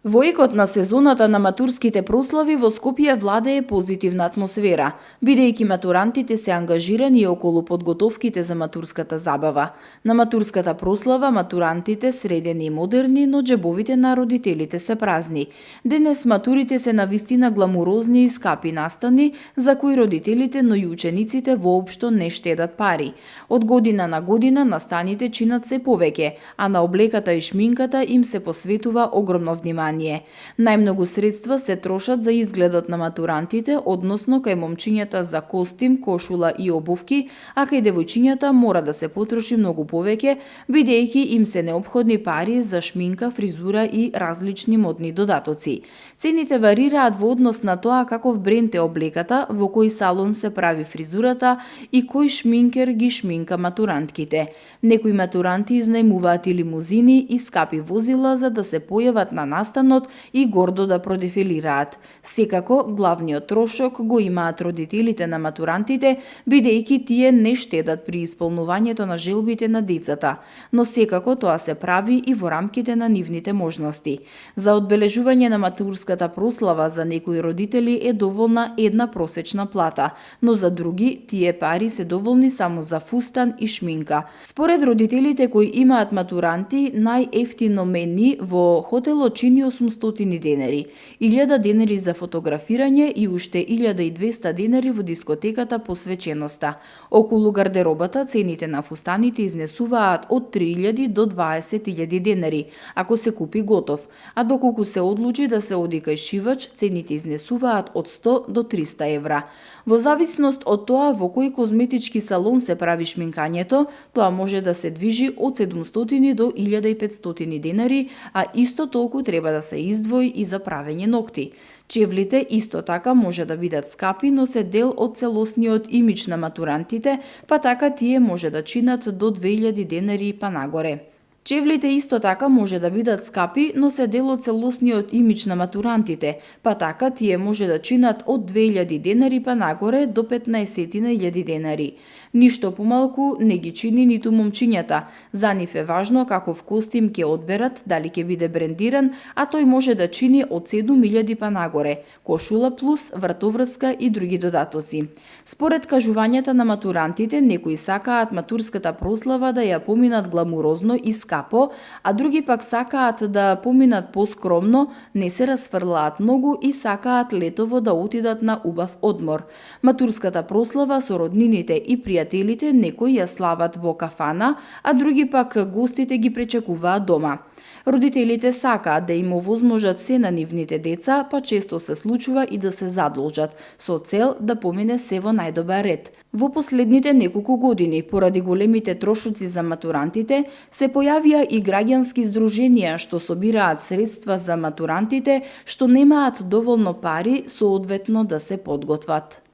Во екот на сезоната на матурските прослави во Скопје владее позитивна атмосфера, бидејќи матурантите се ангажирани околу подготовките за матурската забава. На матурската прослава матурантите средени и модерни, но џебовите на родителите се празни. Денес матурите се навистина гламурозни и скапи настани, за кои родителите, но и учениците воопшто не штедат пари. Од година на година настаните чинат се повеќе, а на облеката и шминката им се посветува огромно внимание. Најмногу средства се трошат за изгледот на матурантите, односно кај момчињата за костим, кошула и обувки, а кај девојчињата мора да се потроши многу повеќе, бидејќи им се неопходни пари за шминка, фризура и различни модни додатоци. Цените варираат во однос на тоа каков бренд е облеката, во кој салон се прави фризурата и кој шминкер ги шминка матурантките. Некои матуранти изнајмуваат и лимузини и скапи возила за да се појават на настанот и гордо да продефилираат. Секако, главниот трошок го имаат родителите на матурантите, бидејќи тие не штедат при исполнувањето на желбите на децата, но секако тоа се прави и во рамките на нивните можности. За одбележување на матурската прослава за некои родители е доволна една просечна плата, но за други тие пари се доволни само за фустан и шминка. Според родителите кои имаат матуранти, најефтино мени во хотелот чини 800 денари, 1000 денари за фотографирање и уште 1200 денари во дискотеката по свеченоста. Околу гардеробата цените на фустаните изнесуваат од 3000 до 20.000 денари, ако се купи готов, а доколку се одлучи да се оди кај шивач, цените изнесуваат од 100 до 300 евра. Во зависност од тоа во кој козметички салон се прави шминкањето, тоа може да се движи од 700 до 1500 денари, а исто толку треба да се издвои и за правење ногти. Чевлите исто така може да бидат скапи, но се дел од целосниот имидж на матурантите, па така тие може да чинат до 2000 денари па нагоре. Чевлите исто така може да бидат скапи, но се дел од целосниот имидж на матурантите, па така тие може да чинат од 2000 денари па нагоре до 15.000 денари. Ништо помалку не ги чини ниту момчињата. За нив е важно каков костим ќе одберат, дали ќе биде брендиран, а тој може да чини од 7000 па нагоре, кошула плюс, вратоврска и други додатоци. Според кажувањата на матурантите, некои сакаат матурската прослава да ја поминат гламурозно и скапо, а други пак сакаат да поминат поскромно, не се расфрлаат многу и сакаат летово да отидат на убав одмор. Матурската прослава со роднините и пријателите некои ја слават во кафана, а други пак гостите ги пречекуваат дома. Родителите сакаат да им овозможат се на нивните деца, па често се случува и да се задолжат, со цел да помине се во најдобар ред. Во последните неколку години, поради големите трошоци за матурантите, се појавија и граѓански здруженија што собираат средства за матурантите што немаат доволно пари соодветно да се подготват.